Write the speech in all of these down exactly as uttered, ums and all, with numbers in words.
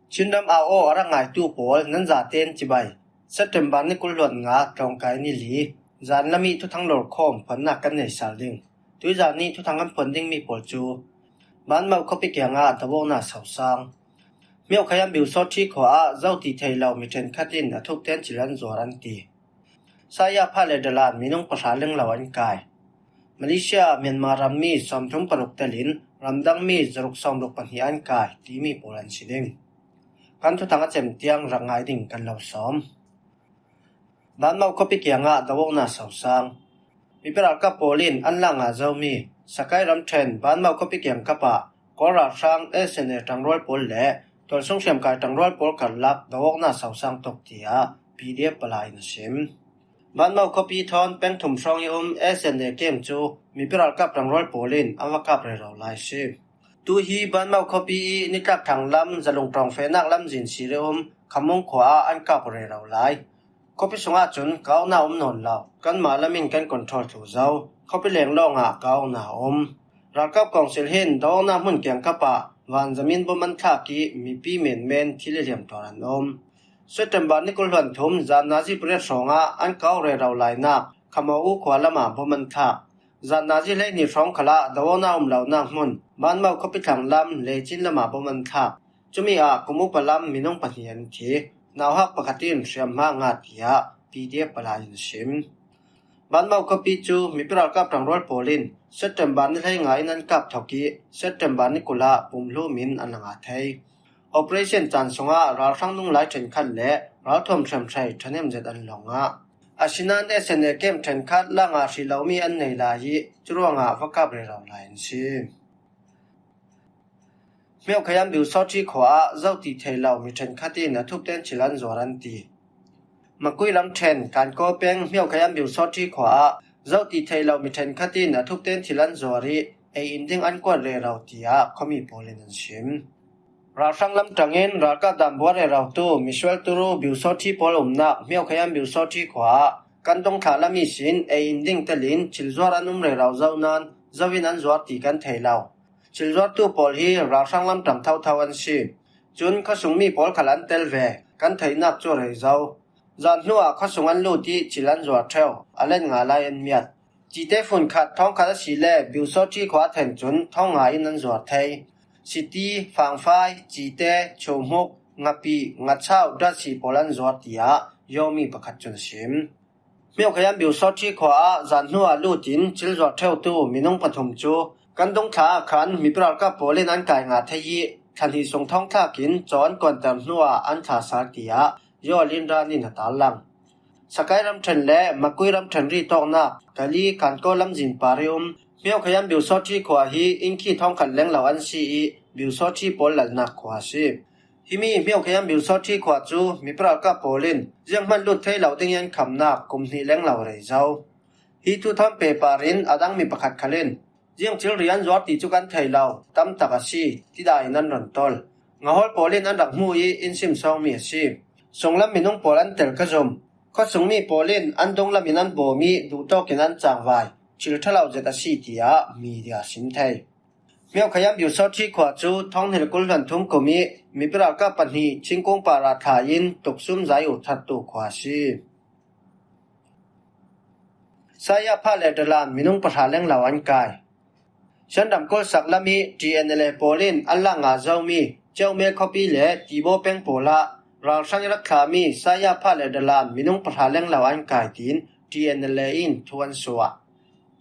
Chin ram au aw a rak ngaitu pawl nan zaten cibai. September ni kul hluan nga, tlawngkai ni li, zan lam i thuthang lawrkhawm phuannak kan nei sal ding. Tuizan ni thuthang kan phuan dingmi pawl cu Banmau khuapi kiangah dawawkna sosang. Myokhayam Biusawṭhi khua ah zo ti thei lo mi ṭhenkhat in a thukten cil an zuar an ti. Saya Pha le Dalan minung pahra lenglo an kai. Malaysia, Myanmar rammi sawmthum paruk telin ramdangmi zaruk sawmruk pahnih an kai timi pawl an si ding. Kan thuthang a cem tiang rak ngai ding kan lo sawm. Banmau khuapi kiangah dawawkna sosang. Mipi ralkap pawl in an lak nga zomi Sakai ramṭhen Banmau khuapi kiangkap ah Kawl ralhrang S N A ṭangrual pawl le tualsung hriamkai ṭangrual pawl karlak dawawkna sosang tuk, tiah P D F palai in a sim. Banmau khuapi thawn peng thum hrawng i um S N A kem cu mipi ralkap ṭangrual pawl in an va kap rero lai si. Tu hi Banmau khuapi i nitlak thang lam Zalung ṭawng fehnak lamzin sir i um Khamung khua ah an kap rero lai. Khuapi sungah cun kauhna um nawn lo. Kanmah lam in kan control thlu zo. Khuapi leng lawngah kauhna a um. Ralkap kawngsil hin dawawkna hmun kiangkap ah vanzamin bom an thlak i mipi menmen thil i liam tuar an um. September ni kul hluan thum zan nazi pariat hrawngah an kauh rero lainak Khamaw U khua lamah bom an thlak. Zan nazi hleihnih hrawng khalah dawawkna um lonak hmun Banmau khuapi thlang lam Lecin lamah bom an thlak. Cumi ah kum upa lam minung pahnih an thi. Nauhak pakhat in hriamhma a ngah, tiah P D F palai in a sim. Banmau khuapi cu mipi ralkap ṭangrual pawl in September ni hleinga in an kap thawk i September ni kul ah pumhlum in an la ngah thei. Operation caan sungah ralhrang nunglai ṭhenkhat le ralthuam hriamhrei ṭhahnem zet an lawng ngah. Asinain S N A kem ṭhenkhat lak nga hrih lomi an nei lai i curuangah va kap rero lai an si. Myokhayam Biusawṭhi khua ah zo ti thei lo mi ṭhenkhat in a thukten thil an zuar an ti. Makui ramṭhen Kankaw peng Myokhayam Biusawṭhi khua ah zo ti thei lo mi ṭhenkhat in a thukten thil an zuar i ei in ding an kuat rero, tiah khuami pawl in an sim. Ralhrang lam ṭangin ralkap dan buar rerotu Misual Turu Biusawṭhi pawl umnak Myokhayam Biusawṭhi khua ah kan dongthla lam ihsin ei in ding telin thil zuar an um rero zo nain zo in an zuar ti kan thei lo. Thil zuartu pawl hi ralhrang lam ṭang thotho an si. Cun khuasungmi pawl khal an tel ve, kan theihnak cu a rei zo. Zan hnuah khuasung an lut i thil an zuar ṭheu, a len nga lai an miat. Cite fun khat thawng khat a si le Biusawṭhi khua a then cun thawng nga in an zuar thei. Siti, fangfai, cite, chuhmuk, ngapi, ngachau, dasi pawl an zuar, tiah Yomi pakhat cun a sim. Myokhayam Biusawṭhi khua ah zan hnu ah lut in thil zuar ṭheutu minung pathum cu kan dongthla ah khan mipi ralkap pawl in an kai nga thei i thla hnih sung thawngthlak in caw an kuanter hnu ah an thla sal, tiah Yaw Lin Ran in a tarlang. Sakai ramṭhen le Makui ramṭhen ri tawknak Kali Kankaw lamzin par i um Myokhayam Biusawṭhi khua hi inn khi thawngkhat lenglo an si i Biusawṭhi pawl lalnak khua a si. Himi Myokhayam Biusawṭhi khua cu mipi ralkap pawl in zianghman lut thei lo ding i an khamnak kum hnih lenglo a rei zo. Hi thu thawn pehpar in a dang mi pakhat khal in, ziang thilri an zuar ti cu kan thei lo, tam tak a si, ti dah in an run tol. Ngahawl pawl in an rak hmu i in sim sawngmi a si. Sunglam minung pawl an tel ka zum. Khuasungmi pawl in an dunglam in an bawm i duhtawk in an cangvai. Thil ṭha lo zet a si, tiah media a sim thei. Myokhayam Biusawṭhi khua cu thawng hnih le kul hluan thum kum i mipi ralkap pahnih thingkung parah thla in tuksum zai ur thattu khua a si. Saya Pha le Dalan minung pahra lenglo an kai. Shan ramkulh sak lam i T N L A pawl in an lak nga zomi Ceume khuapi le Tibaw peng pawl ah ralhrang i rak thlami Saya Pha le Dalan minung pahra lenglo an kai, tiin T N L A in thu an suah.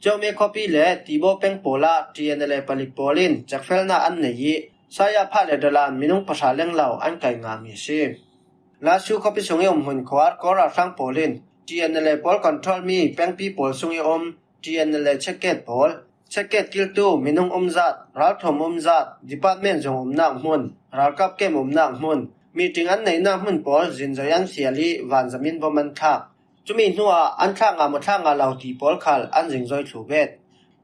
Ceume khuapi le Tibaw peng pawl ah T N L A palik pawl in cekfelnak an nei i Saya Pha le Dalan minung pahra lenglo an kai ngami a si. Lasu khuapi sung i umhmun khuar Kawl ralhrang pawl in T N L A pawl control mi pengpi pawl sung i um T N L A checkgate pawl, checkgate kiltu minung umzat, ralthuam umzat, department zung umnak hmun, ralkap kem umnak hmun, meeting an neihnak hmun pawl zinzoi an fial i vanzamin bom an thlak. Cumi hnuah an thlak nga maw thlak nga lo ti pawl khal an zingzoi thlu bet.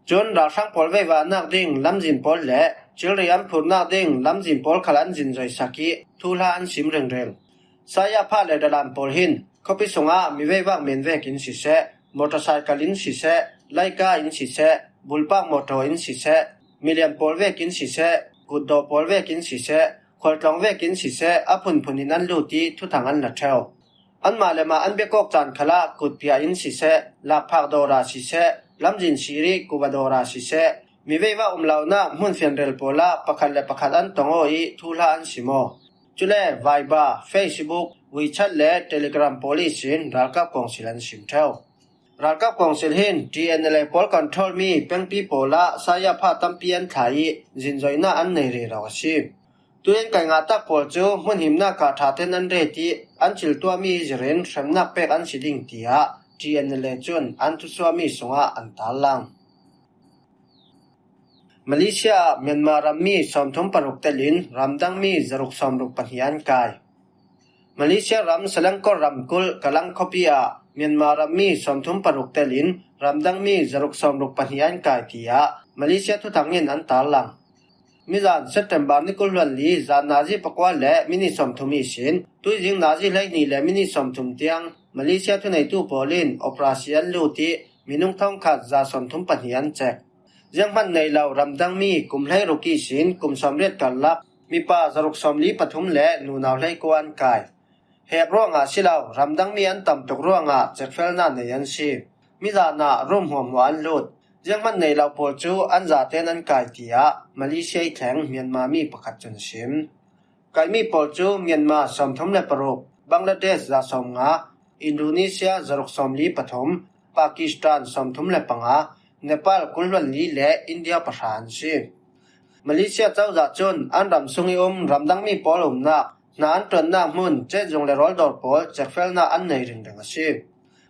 Cun ralhrang pawl veivahnak ding lamzin pawl le thilri an phurnak ding lamzin pawl khal an zingzoi sak i thuhla an sim ringring. Saya Pha le Dalan pawl hin khuapi sungah mi veivak men vekin siseh, motorcycle in siseh, laika in siseh, bulpak motor in siseh, milian pawl vekin siseh, kutdaw pawl vekin siseh, khualtlawng vekin siseh, a phunphunin an lut ih thuthang an la ṭheu. Anmah le mah an biak awk caan khalah kutpiah in siseh, lakphak dawra siseh, lamzin sir ih kuva dawra siseh, mi veivah um lonak hmun fianrel pawlah pakhat le pakhat an tong aw ih thuhla an sim aw. Cule Viber, Facebook, WeChat le Telegram pawl ihsin ralkap kawngsil an sim ṭheu. Ralkap kawngsil hin T N L A pawl control mi pengpi pawlah saya pha tampi an thlah ih zinzoina an nei rero a si. Tuin kaingahtak pawl cu hmun himnak ah ṭhaten an ret ih an ciltuahmi zirin hremnak pek an si ding, tiah T N L A cun an thusuahmi sungah an tarlang. Malaysia ah Myanmar rammi sawmthum paruk telin ramdangmi zaruk sawmruk pahnih an kai. Malaysia ram Selangor ramkulh Kalang khuapi ah Myanmar rammi sawmthum paruk telin ramdangmi zaruk sawmruk pahnih an kai, tiah Malaysia thuthang in an tarlang. Mizan September ni kul hluan li zan nazi pakua le minit sawmthum ihsin tuizing nazi hleihnih le minit sawmthum tiang Malaysia thuneitu pawl in operasi an lut ih minung thawngkhat za sawmthum pahnih an cek. Zianghman nei lo ramdangmi kum hleiruk ihsin kum sawmriat karlak mipa zaruk sawmli pathum le nunau hleikua an kai. Hek ruangah si lo, ramdangmi an tamtuk ruangah cekfelna nei an si. Mizan ah rum hmuahhmuah an lut. Zianghman nei lo pawl cu an zaten an kai, tiah Malaysia ih thleng Myanmar mi pakhat cun a sim. Kaihmi pawl cu Myanmar sawmthum le paruk, Bangladesh za sawmnga, Indonesia zaruk sawmli pathum, Pakistan sawmthum le panga, Nepal kul hluan li le India pahra an si. Malaysia cozah cun an ram sung ih um ramdangmi pawl umnak, hna an ṭuannak hmun, cetzung le rawldawr pawl cekfelnak an nei ringring a si.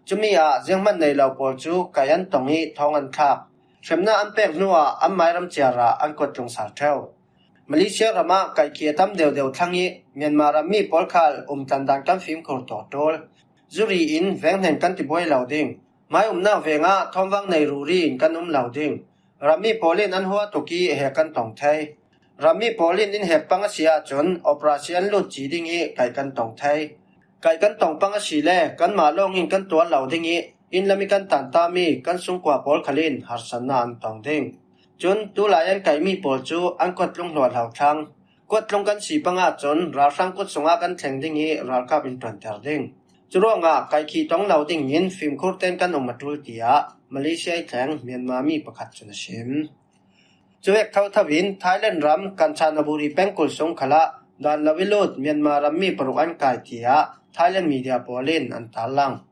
Cumi ah zianghman nei lo pawl cu kaih an tong ih thawng an thlak. Hremnak an pek hnuah an mairam ciar ah an kuat tlung sal ṭheu. Malaysia ram ah kaihkhih a tam deuhdeuh thlang ih Myanmar rammi pawl khal umtlandan kan fimkhur tawh ṭul. Zuri in venghnen kan ti buai lo ding. Mai umnak vengah thawmvang nei ruri in kan um lo ding. Rammi pawl in an hua tuk ih hek kan tong thei. Rammi pawl in in hek pang a si ahcun operasi an lut ci ding ih kaih kan tong thei. Kaih kan tong pang a si le kanmah lawng in kan tuar lo ding ih inn lam ih kan tantami kan sungkua pawl khal in harsatnak an tong ding. Cun tulai an kaihmi pawl cu an kuat tlung hluahhlo thlang. Kuat tlung kan si pang ahcun ralhrang kut sungah kan thleng ding ih ralkap in ṭuanter ding. Curuangah kaihkhih tong lo dingin fimkhur tein kan um a ṭul, tiah Malaysia ih thleng Myanmar mi pakhat cun a sim. Cuvek thotho in Thailand ram Kanchanaburi pengkul sung khalah dan lo ih lut Myanmar rammi paruk an kai, tiah Thailand media pawl in an tarlang.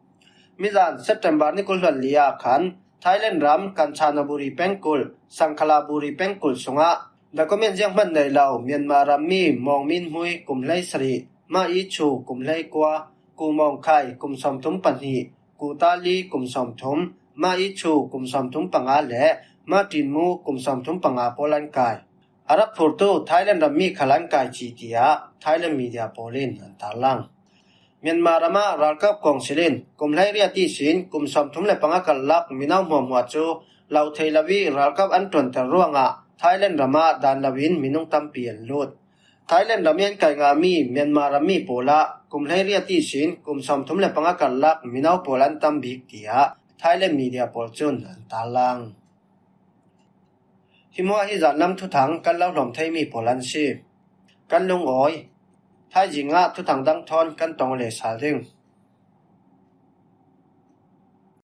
Mizan September ni kul hluan li ah khan Thailand ram Kanchanaburi pengkul, Sangkhalaburi pengkul sungah document zianghman nei lo Myanmar rammi Mawng Min Hmui kum hleisarih, Ma Ih Chu kum hleikua, Ku Mawng Khai kum sawmthum pahnih, Ku Tali kum sawmthum, Ma Ih Chu kum sawmthum panga le Ma Tin Mu kum sawmthum panga pawl an kai. A rak phurtu Thailand rammi khal an kai ci, tiah Thailand media pawl in an tarlang. Myanmar ram ah ralkap kawngsil in kum hleiriat ihsin kum sawmthum le panga karlak mino hmuahhmuah cu lo thei lo ih ralkap an ṭuanter ruangah Thailand ram ah dan lo in minung tampi an lut. Thailand ram ih an kai ngahmi Myanmar rammi pawl ah kum hleiriat ihsin kum sawmthum le panga karlak mino pawl an tam bik, tiah Thailand media pawl cun an tarlang. Hi hmuah hi zanlam thuthang kan lo hlawm theimi pawl an si. Kan lungawi. Thaizing ah thuthang dang thawn kan tong le sal ding.